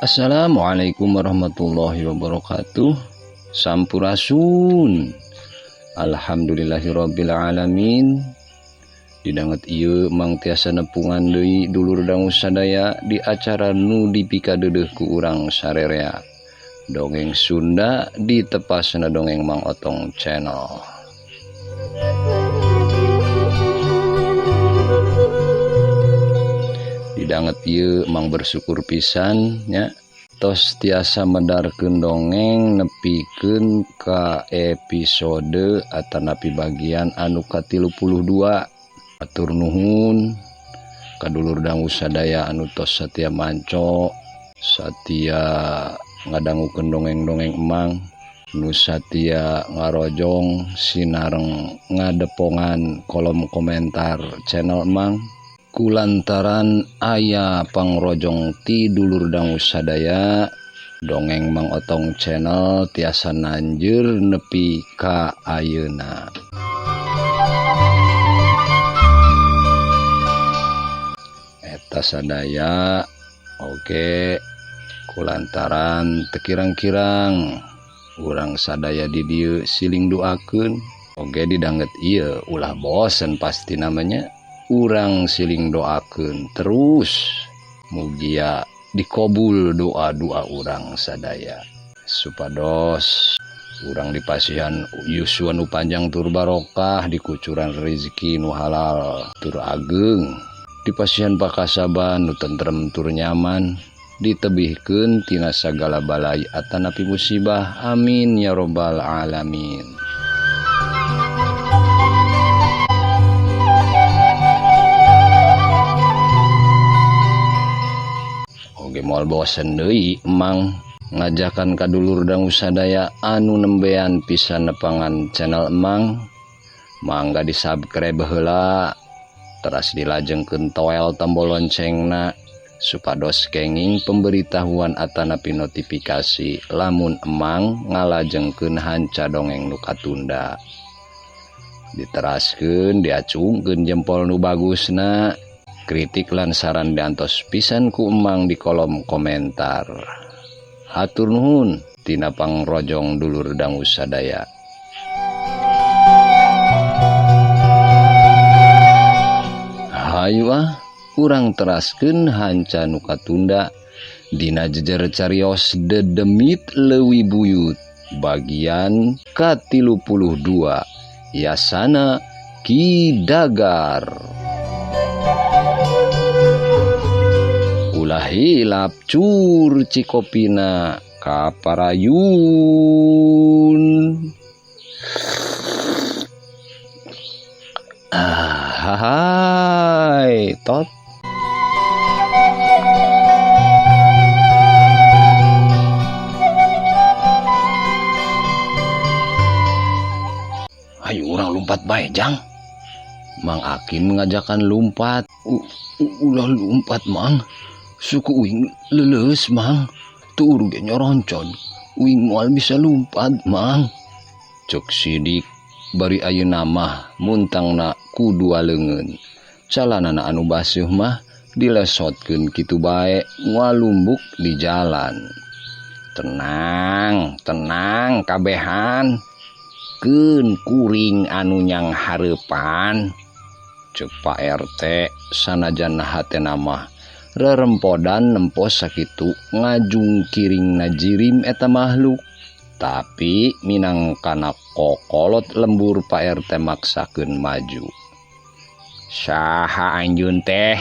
Assalamualaikum warahmatullahi wabarakatuh. Sampurasun. Alhamdulillahirabbil alamin. Didanget ieu Mang tiasa nepungan deui dulur dangu sadaya di acara nu dipikadeudeuh ku urang sarerea. Dongeng Sunda di tepasna Dongeng Mang Otong Channel. Didanget ieu Mang bersyukur pisan nya tos tiasa medarkeun dongeng nepikeun ka episode atanapi bagian anu ka-32. Atur nuhun ka dulur dangu sadaya anu tos satia manco, satia ngadangukeun dongeng-dongeng Emang, nu satia ngarojong sinareng ngadepongan kolom komentar channel Emang. Kulantaran aya pangrojong ti dulur dangu sadaya, Dongeng Mang Otong Channel tiasa nanjeur nepi ka ayeuna. Eta sadaya oge kulantaran teu kirang-kirang urang sadaya di dieu siling doakeun oge didanget ieu ulah bosen pasti namanya. Urang siling doakeun terus mugia dikobul doa-doa urang sadaya supados urang dipasihan yuswa nu panjang tur barokah, dikucuran rezeki nu halal tur ageng, dipasihan pakasaban nu tentrem tur nyaman, ditebihkeun tina sagala balai atanapi musibah. Amin ya robbal alamin. Moal bosen deui Emang ngajakan ka dulur dangu sadaya anu nembean pisan nepangan channel Emang, mangga di-subscribe heula teras dilajengkeun toel tombol loncengna supados kenging pemberitahuan atanapi notifikasi lamun Emang ngalajengkeun hanca dongeng nu katunda. Diteraskeun diacungkeun jempol nu bagusna. Kritik lan saran diantos pisan ku Emang di kolom komentar. Hatur nuhun tina pangrojong dulur dangu sadaya. Hayu ah, urang teraskeun hanca nu katunda dina jejer carios dedemit leuwi buyut bagian ka-32 Yasana Ki Dagar. Ulah hilap cur cikopina kaparayun. Hai tot. Ayo urang lompat bae jang. Mang Akin mengajakan lompat. Ulah lompat Mang. Suku uing leuleus Mang. Tur ge nyoroncon. Uing moal bisa lompat Mang. Cek Sidik bari ayeuna mah muntangna ku dua leungeun. Calanana anu baseuh mah dilesotkeun kitu bae ngalumbuk di jalan. Tenang, tenang kabehan. Keun kuring anu nyang hareupan. Cek Pak RT sanajan hatena mah rerempodan nempo sakitu ngajungkiring najirim eta makhluk. Tapi minangkana kokolot lembur Pak RT maksakeun maju. Saha anjeun teh?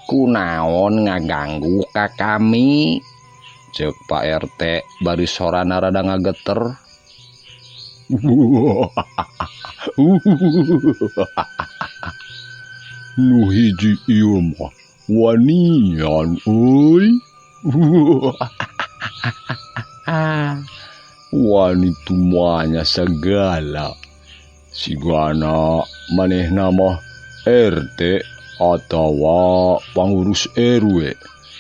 Kunaon ngaganggu ka kami? Ceuk Pak RT bari sorana rada ngageter. Nu hiji ieu mah wanian euy. Wani tumanya segala. Sigana manehna mah RT atawa pangurus RW.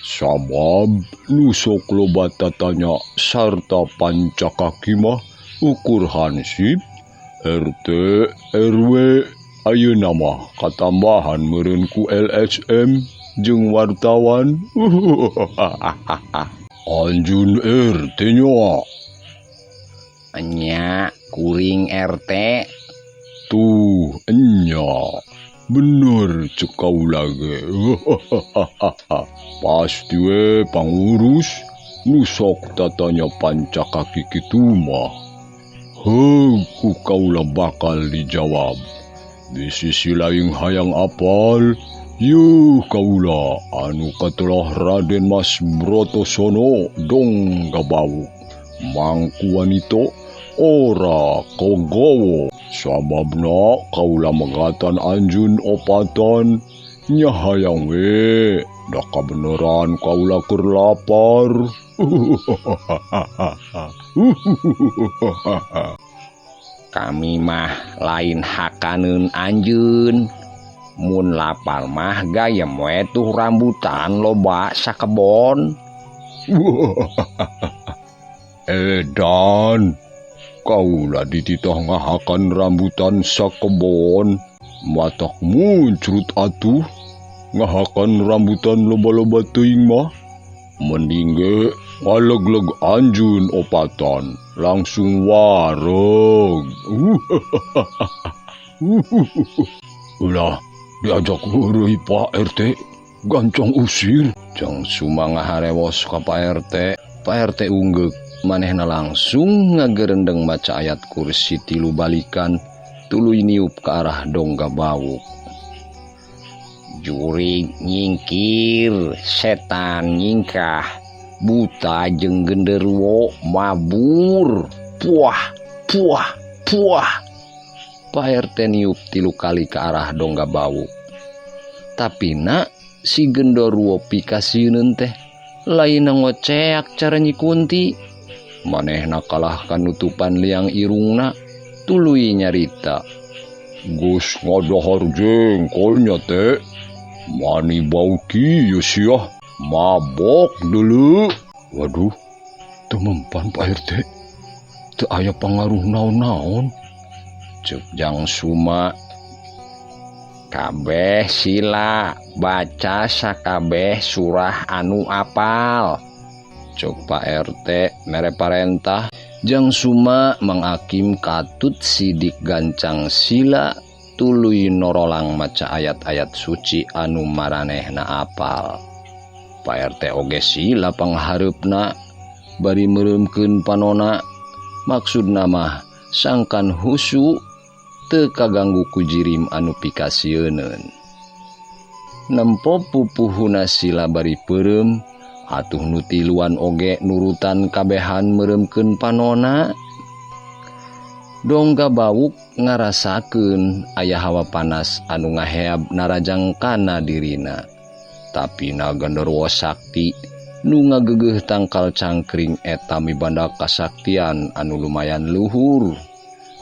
Sabab nu sok loba tatanya sarta pancakaki mah ukur hansip RT RW ayeuna mah katambahan meureun ku LSM jeung wartawan. Anjeun RT nya? Enya kuring RT. Tuh enya. Bener cek kaula ge. Pasti we pangurus nu sok tatanya pancakaki kitu mah. Heug ku kaula bakal dijawab. Di sisi lain hayang apal, yuh kaula anu katelah Raden Mas Brotosono dong gabau. Mangku wanito ora kogowo. Sababna kaula megatan anjeun opatan nya hayang we da kabeneran kaula keur lapar. Kami mah lain hakaneun anjeun. Mun lapar mah gayem we tuh rambutan loba sakebon. Edan, kaula dititah ngahakan rambutan sakebon. Matak muncrut atuh ngahakan rambutan loba-loba teuing mah. Mending ge ngalegleg anjeun opatan langsung wareg. Ulah diajak heureuy Pak RT, gancang usir. Jang Suma ngaharewos ka Pak RT. Pak RT unggeuk manehna langsung ngagerendeng maca ayat kursi tilu balikan tuluy niup ka arah Dongga Bawuk. Jurig nyingkir, setan nyingkah, buta jeung genderuwo mabur. Puah, puah, puah. Pak RT niup tilu kali ke arah Dongga Bawuk. Tapi nak si genderuwo pikasieun teh lain ngoceak cara nyikunti. Manehna kalah kanutupan liang irungna tuluy nyarita. Geus ngadahar jengkolnya teh. Mani bau kieu sia, mabok dulu. Waduh, teu mempan Pak RT. Teu aya pangaruh naon-naon. Ceuk Jang Suma. Kabeh sila baca sakabeh surah anu apal. Ceuk Pak RT mere parentah. Jang Suma Mang Akim katut sidik gancang sila tuluy norolang maca ayat-ayat suci anu maranehna apal. Pak RT oge sila panghareupna bari meureumkeun panona. Maksudna mah sangkan husu teu kaganggu ku jirim anu pikasieuneun. Nempo pupuhuna sila bari peureum, atuh nu tiluan oge nurutan kabehan meureumkeun panona. Dongga Bawuk ngarasakeun aya hawa panas anu ngaheab narajang kana dirina. Tapi na genderuwo sakti nu ngagegeuh tangkal cangkring eta mibanda kasaktian anu lumayan luhur.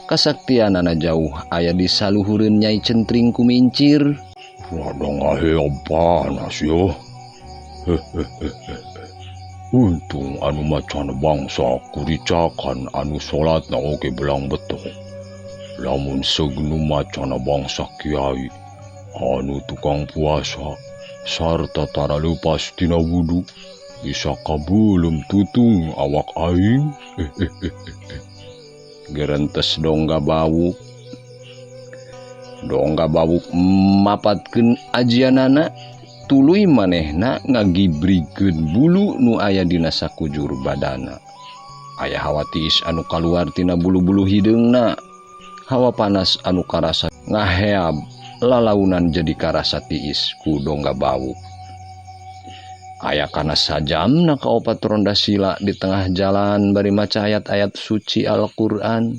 Kasaktianana jauh aya di saluhureun Nyai Centring Kumincir. Rada ngaheab panas yo. Untung anu macan bangsa kuricakan anu salatna oge belang beto. Lamun seug nu macana bangsa kiai anu tukang puasa sarta tara leupas tina wudu bisa kabeuleum tutung awak aing. Gerentes Dongga Bawuk. Dongga Bawuk mapatkeun ajianana tuluy manehna ngagibrigkeun bulu nu aya dina sakujur badana. Aya hawa tiis anu kaluar tina bulu-bulu hideungna. Hawa panas anu karasa ngaheab lalaunan jadi karasa tiis ku Dongga Bawuk. Aya kana sajamna kaopat ronda sila di tengah jalan bari maca ayat-ayat suci Al-Qur'an.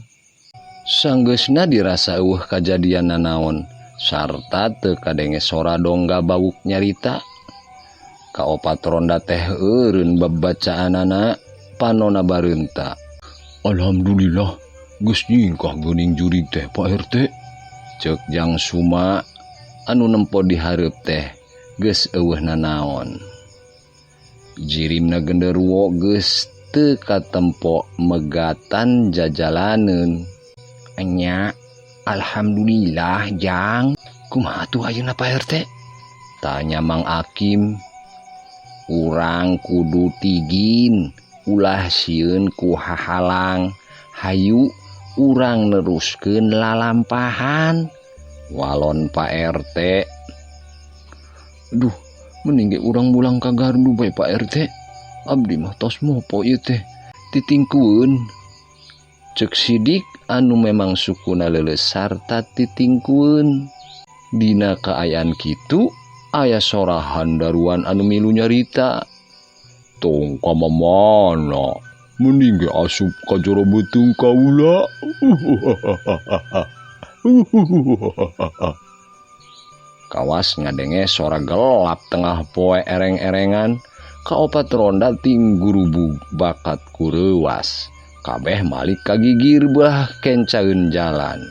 Sanggeusna dirasa eueuh kajadian nanaon sarta teu kadenge sora Dongga Bawuk nyarita. Kaopat ronda teh eureun babacaanana panona bareunta. Alhamdulillah geus nyingkah geuning jurig teh Pak RT. Ceuk Jang Suma anu nempo di hareup teh geus eueuh nanaon. Jirimna genderuwo geus teu katempo megatan jajalaneun. Enya alhamdulillah Jang. Kumaha atuh ayeuna Pak RT? Tanya Mang Akim. Urang kudu tigin ulah sieun ku hahalang. Hayu urang neruskeun lalampahan. Walon Pak RT. Duh, mending ge urang mulang ka gardu bae Pak RT. Abdi mah tos mopo ieu teh titingkueun. Cek Sidik anu memang sukuna leuleus sarta titingkueun. Dina kaayaan kitu aya sorahan daruan anu milu nyarita. Tong ka mamana, mending ge asup ka jero beuteung kaula. Kawas ngadenge sora gelap tengah poe ereng-erengan, kaopat ronda ting gurubug bakat kureuwas. Kabeh malik kagigir belah kencaeun jalan.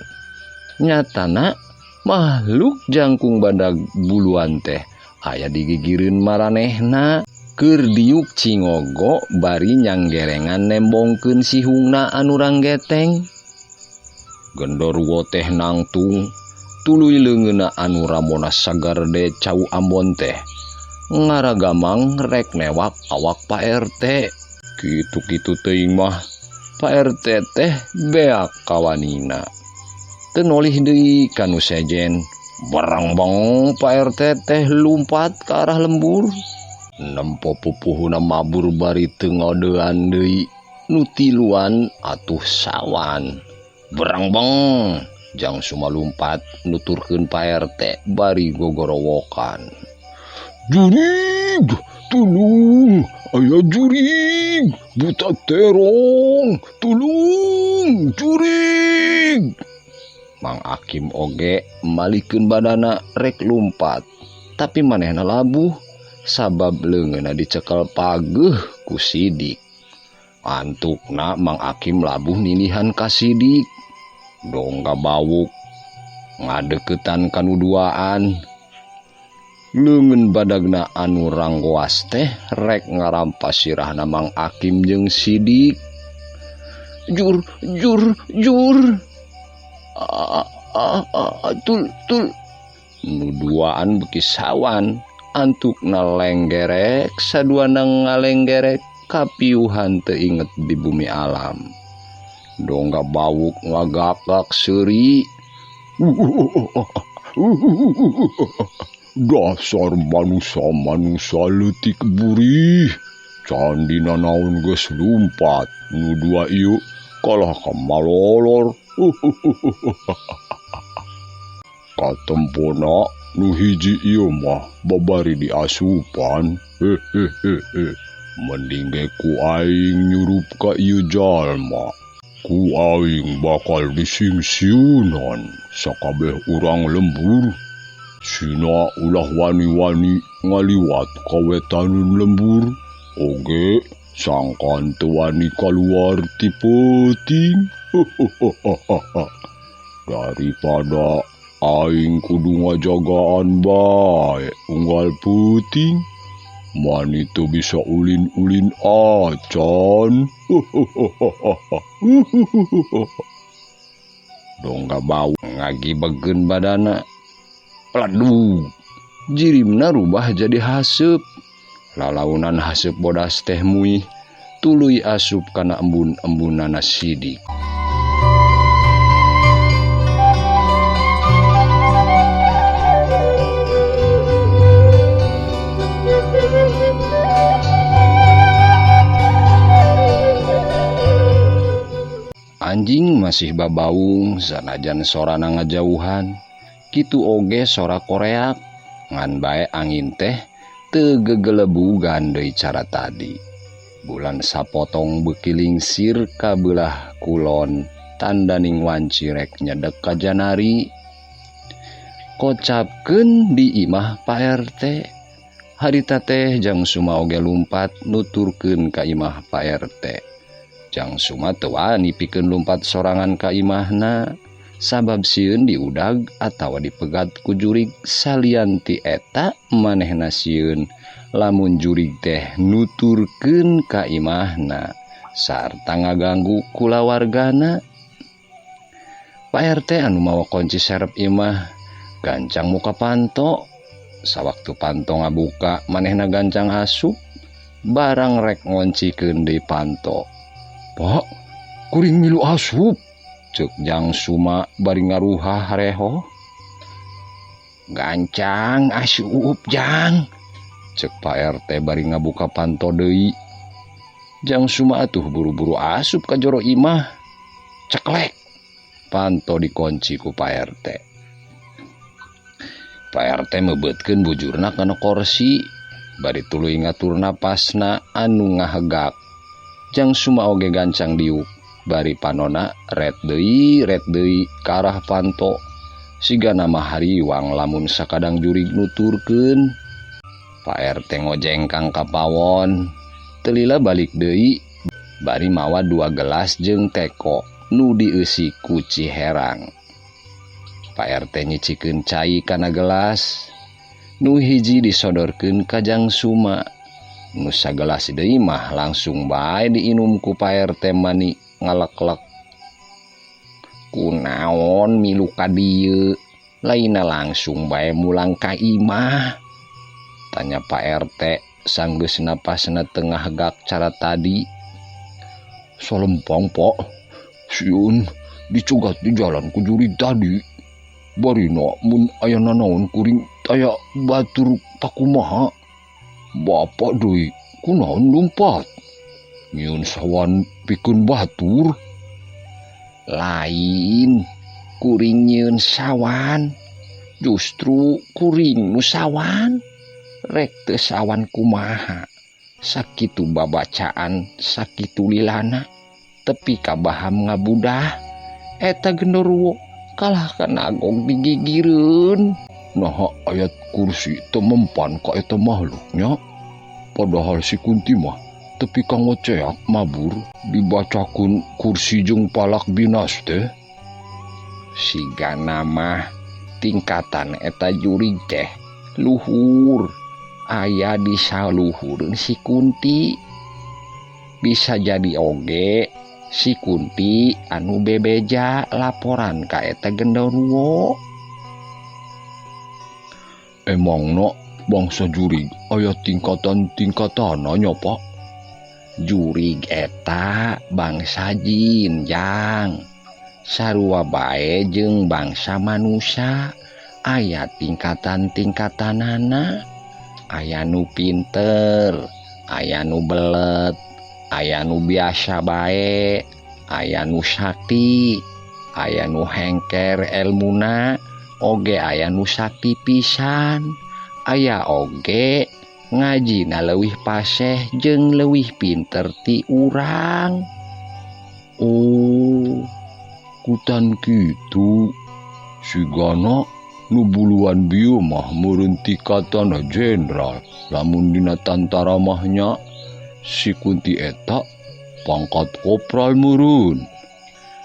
Nyatana makhluk jangkung badag buluan teh aya digigireun maranehna. Keur diuk cingogo bari nyanggerengan nembongkeun sihungna anu ranggeteng. Genderuwo teh nangtung tuluy leungeunna anu ramona sagarde cau Ambon teh ngaragamang rek newak awak Pak RT. Kitu-kitu teuing mah Pak RT teh beak kawanina. Teu nolih deui ka nu sejen. Barangbang Pak RT teh lumpat ka arah lembur. Nempo pupuhuna mabur bari teu ngodean deui. Nu tiluan atuh sawan. Berangbang Jang Suma lumpat nuturkeun Pak RT bari gogorowokan. Jurig, tulung, aya jurig, buta terong, tulung, jurig. Mang Akim oge malikeun badana rek lumpat, tapi manehna labuh sabab leungeunna dicekel pageuh ku Sidik. Antukna Mang Akim labuh ninihan ka Sidik. Dongga bawuk ngadeukeutan kanu duaan. Leungeun badagna anu ranggoas teh rek ngarampas sirahna Mang Akim jeung Sidik. Jur jur jur. A a a tul tul. Nu duaan beuki sawan. Antukna lenggerek saduana ngalenggerek kapiuhan teu inget di bumi alam. Dongga bawuk ngagakak seuri. Dasar manusia-manusia leutik burih. Candina naon geus lumpat nu dua ieu kalah ka malolor. Katempona nu hiji ieu mah babari diasupan. Hehehe. Mending ge ku aing nyurup ka ieu jalma. Ku aing bakal disingsiunan sakabeh urang lembur. Sina ulah wani-wani ngaliwat ka wetanun lembur. Oge sangkan teu wani kaluar ti peuting. Daripada aing kudu ngajagaan bae unggal peuting. Mani teu bisa ulin-ulin acan. Dongga bau ngagibegeun badana. Pledug. Jirimna rubah jadi haseup. Lalaunan haseup bodas teh muih tuluy asup kana embun-embunana Sidik. Anjing masih babaung sanajan sorana ngajauhan. Kitu oge sora koreak ngan bae angin teh teu gegelebugan deui cara tadi. Bulan sapotong beuki lingsir ka beulah kulon tandaning wanci rek nyedek ka janari. Kocapkeun di imah Pak RT. Harita teh Jang Suma oge lumpat nuturkeun ka imah Pak RT. Jang Suma teu wani pikeun lumpat sorangan ka imahna sabab sieun diudag atawa dipegat ku jurig salian ti eta manehna sieun lamun jurig teh nuturkeun ka imahna sarta ngaganggu kulawargana. Pak RT anu mawa kunci serep imah gancang muka panto. Sawaktu panto ngabuka manehna gancang asup. Barang rek ngoncikeun deui panto. Pak, kuring milu asup. Ceuk Jang Suma bari ngaruhah hareho. Gancang asup Jang. Ceuk Pak RT bari ngabuka panto deui. Jang Suma atuh buru-buru asup ka jero imah. Ceklek. Panto dikunci ku Pak RT. Pak RT meubeutkeun bujurna kana korsi bari tuluy ngatur napasna anu ngahegak. Jang Suma oge gancang diuk bari panona ret deui ka arah panto. Sigana mah hariwang lamun sakadang jurig nuturkeun. Pak RT ngojengkang ka pawon. Teu lila balik deui bari mawa 2 gelas jeung teko nu dieusi ku Ciherang. Pak RT nyicikeun cai kana gelas. Nu hiji disodorkeun ka Jang Suma. Nu sagelas deui mah langsung bae diinum ku Pak RT mani ngaleklek. Kunaon milu ka dieu, lainna langsung bae mulang ka imah. Tanya Pak RT sanggeus napasna tengah gak cara tadi. Salempang Pak, sieun dicegat di jalan ku jurig tadi. Barina mun aya nanaon kuring taya batur pakumaha. Bapak deui kunaon lumpat? Nyieun sawan pikeun batur. Lain kuring nyieun sawan, justru kuring nu sawan. Rek teu sawan kumaha? Sakitu babacaan, sakitu lilana, tepi ka baham ngabudah. Eta genderuwo kalah kana agong digigireun. Naha ayat kursi teu mempan ka eta makhluknya. Padahal si Kunti mah tepi ka ngoceak mabur dibacakeun kursi jeung palak binas teh. Sigana mah tingkatan eta jurig teh luhur. Aya di saluhureun si Kunti. Bisa jadi oge si Kunti anu bebeja laporan ka eta genderuwo. Emangna bangsa jurig aya tingkatan-tingkatanna nya Pak? Jurig eta bangsa jin Jang. Sarua bae jeung bangsa manusia aya tingkatan-tingkatanana. Aya nu pinter, aya nu belet, aya nu biasa bae, aya nu sakti, aya nu hengker elmuna, oge aya nu sakti pisan, aya oge ngajina leuwih paseh jeung leuwih pinter ti urang. Oh, kutan kitu. Sigana nu buluan bieu mah meureun tingkatan jenderal. Lamun dina tantara mah nya si Kunti eta pangkat kopral meureun.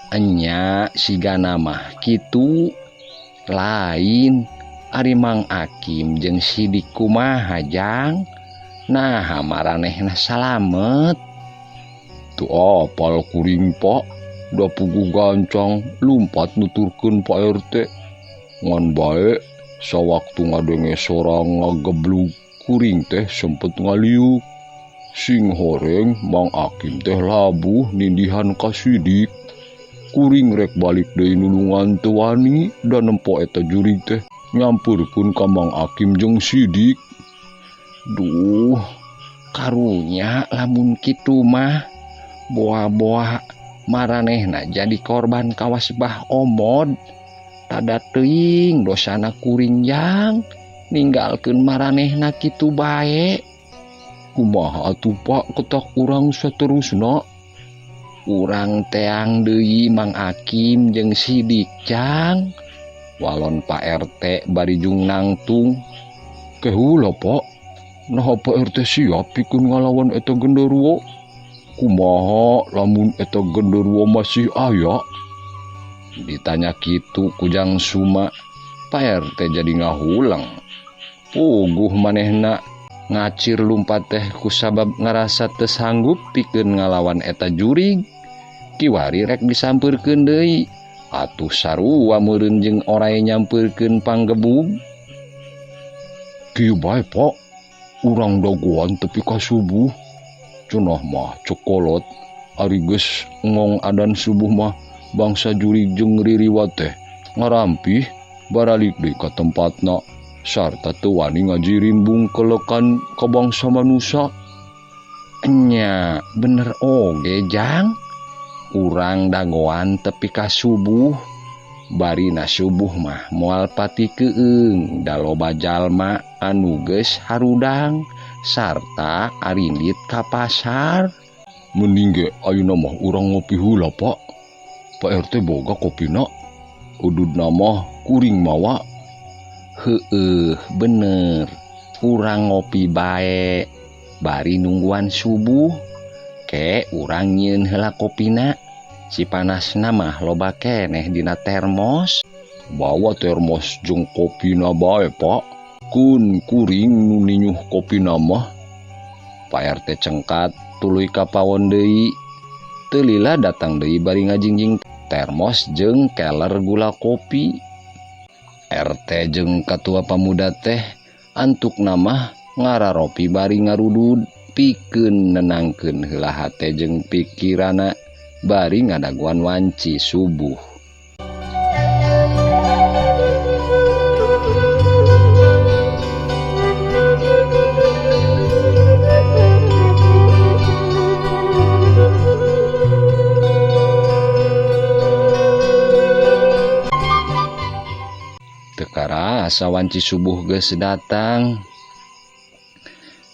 Enya sigana mah kitu. Lain ari Mang Akim jeung Sidik kumaha Jang? Nah, maranehna salamet. Teu apal kuring Pak, da puguh gancang lumpat nuturkeun Pak RT. Ngan bae sawaktu ngadenge sora ngageblug kuring teh sempet ngaliuk. Sing horeng Mang Akim teh labuh nindihan ka Sidik. Kuring rek balik deui nulungan teu wani da nempo eta jurig teh nyampeurkeun ka Mang Akim jeung Sidik. Duh, karunya lamun kitu mah boa-boa maranehna jadi korban kawas bah omod. Tada teuing dosana kuring Jang ninggalkeun maranehna kitu bae. Kumaha atuh Pak ketak urang saterusna? Urang teang deui Mang Akim jeung Sidik Jang. Walon Pak RT bari jung nangtung. Keheula Pak, naha Pak RT siap pikeun ngalawan eta genderuwo? Kumaha lamun eta genderuwo masih aya? Ditanya kitu ku Jang Suma, Pak RT jadi ngahulang. Puguh manehna ngacir lumpat teh kusabab ngarasa teu sanggup pikeun ngalawan eta jurig. Kiwari rek disampeurkeun deui. Atuh sarua meureun jeung oray nyampeurkeun panggebug. Kieu bae Pak, urang dagoan tepi ka subuh. Cenah mah cekolot ari geus ngong adan subuh mah bangsa jurig jeung ririwat teh ngarampih baralik deui ka tempatna sarta teu wani ngajirimbung kelekan ka bangsa manusa. Nya bener oge Jang. Urang dagoan tepi ka subuh. Barina subuh mah moal pati keung da loba jalma anu geus harudang sarta arindit ka pasar. Mending ge ayeuna mah urang ngopi heula Pak. Pak RT boga kopina. Ududna mah kuring mawa. Heueuh bener. Urang ngopi bae bari nungguan subuh. Ke urang nyieun heula kopina. Si panasna mah loba keneh dina termos. Bawa termos jeung kopina bae Pak. Kun kuring nu ninyuh kopina mah. Pak RT cengkat tuluy ka pawon deui. Teu lila datang deui bari ngajingjing termos jeung keler gula kopi. RT jeung katua pamuda teh antukna mah ngararopi bari ngarudud pikeun nenangkeun heula hate jeung pikirana bari ngadaguan wanci subuh. Teu karasa wanci subuh geus datang.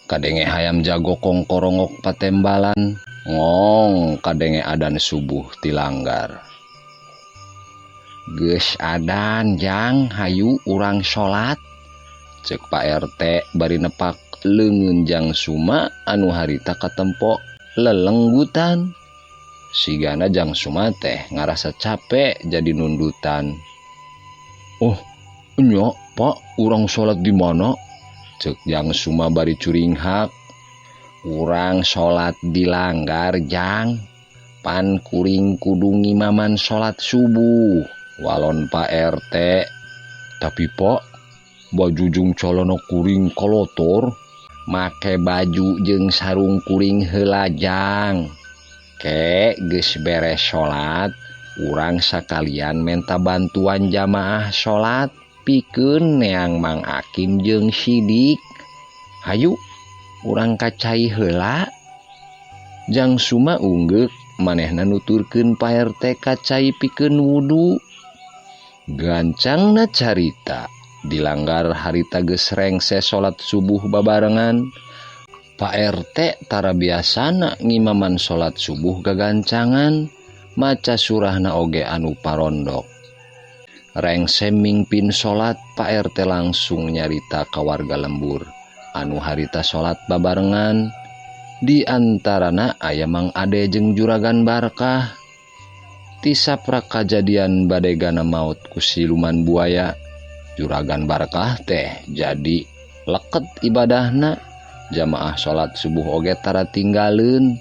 Kadenge hayam jago kongkorongok patembalan. Ngong kadenge adan subuh tilanggar. Geus adan Jang, hayu urang salat. Ceuk Pak RT bari nepak leungeun Jang Suma anu harita katempo lelenggutan. Sigana Jang Suma teh ngarasa capek jadi nundutan. Oh, nya Pak, urang salat di mana? Ceuk Jang Suma bari curinghak. Urang salat di langgar Jang. Pan kuring kudu ngimaman salat subuh. Walon Pak RT. Tapi Pak, baju jeung calana kuring kalotor. Make baju jeung sarung kuring heula Jang. Ke geus beres salat, urang sakalian menta bantuan jamaah salat pikeun neang Mang Akim jeung Sidik. Hayu urang kacai heula. Jang Suma unggeuk manehna nuturkeun Pak RT kacai pikeun wudu. Gancangna carita dilanggar harita geus rengse salat subuh babarengan. Pak RT tara biasana ngimaman salat subuh gagancangan, maca surahna oge anu parondok. Rengse mingpin salat, Pak RT langsung nyarita ka warga lembur anu harita salat babarengan. Di antarana aya Mang Ade jeung Juragan Barkah. Tisaprak kajadian badegana maut ku siluman buaya, Juragan Barkah teh jadi leket ibadahna. Jamaah salat subuh oge tara tinggaleun.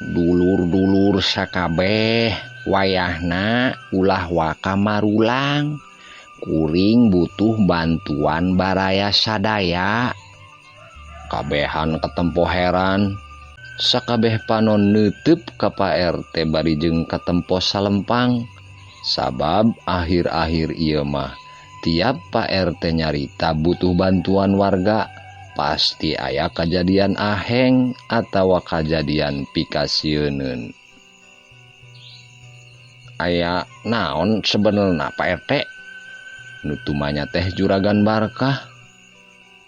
Dulur-dulur sakabeh wayahna ulah waka marulang. Kuring butuh bantuan baraya sadaya. Kabehan katempo heran. Sakabeh panon neuteub ka Pak RT bari jeung katempo salempang. Sabab akhir-akhir ieu mah tiap Pak RT nyarita butuh bantuan warga, pasti aya kajadian aheng atawa kajadian pikasieuneun. Aya naon sebenarna Pak RT? Nu tumanya teh Juragan Barkah.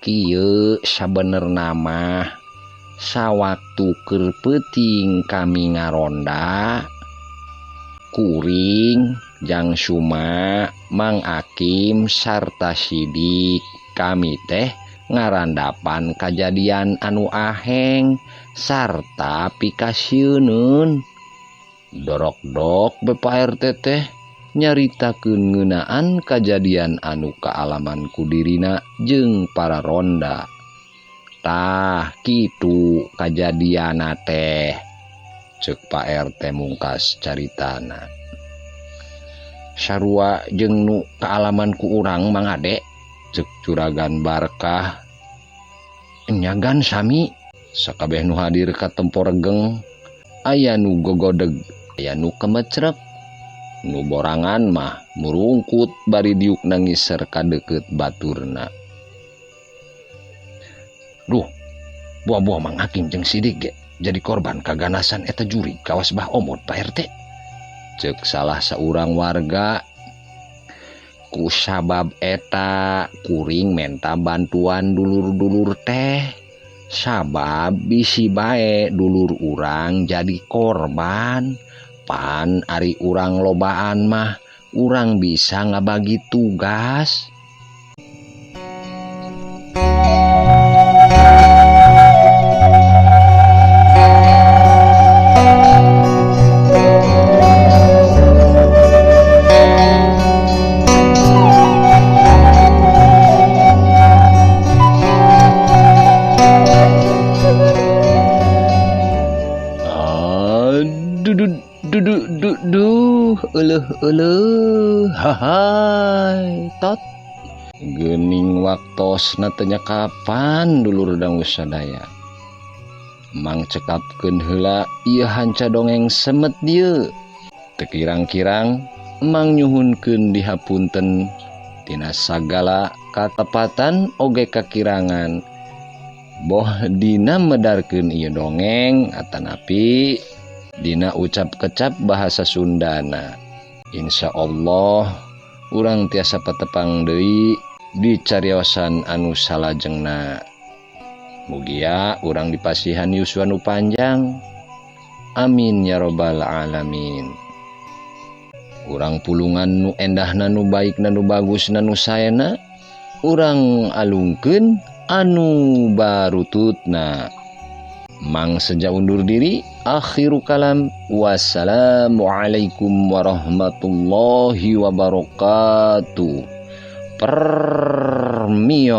Kieu sabenerna mah sawaktu keur peuting kami ngaronda, kuring, Jang Suma, Mang Akim sarta Sidik kami teh ngarandapan kajadian anu aheng sarta pikasieuneun. Dorok-dok be Pak RT teh nyaritakeun ngeunaan kajadian anu kaalaman ku dirina jeung para ronda. Tah kitu kajadianna teh, ceuk Pak RT mungkas caritana. Sarua jeung nu kaalaman ku urang Mang Ade, ceuk Juragan Barkah. Nyagan sami, Sakabeh nu hadir ka tempo regeng aya nu gogodeg, aya nu kemecrek. Nu borangan mah murungkut bari diuk nangiser ka deukeut baturna. Duh, buah-buah Mang Hakim jeung Sidik ge jadi korban kaganasan eta jurig kawas Bah Omot Pak RT. Ceuk salah saurang warga. Ku sabab eta kuring menta bantuan dulur-dulur teh. Sabab bisi bae dulur urang jadi korban. Pan ari urang lobaan mah urang bisa ngabagi tugas. Duh, euleuh euleuh, hahai, tot. Geuning waktosna teh nya kapan dulur dangu sadaya. Mang cekapkeun heula ieu hanca dongeng semet dieu. Teu kirang-kirang Mang nyuhunkeun dihapunten tina sagala katepatan oge kakirangan. Boh dina medarkeun ieu dongeng atanapi dina ucap kecap bahasa Sundana. Insya Allah urang tiasa patepang deui di cariosan anu salajengna. Mugia urang dipasihan yuswa nu panjang. Amin ya robbal alamin. Urang pulungan nu endahna nu baikna nu bagusna nu saena, urang alungkeun anu barututna. Mang seja undur diri, akhiru kalam, wassalamualaikum warahmatullahi wabarakatuh. Permios.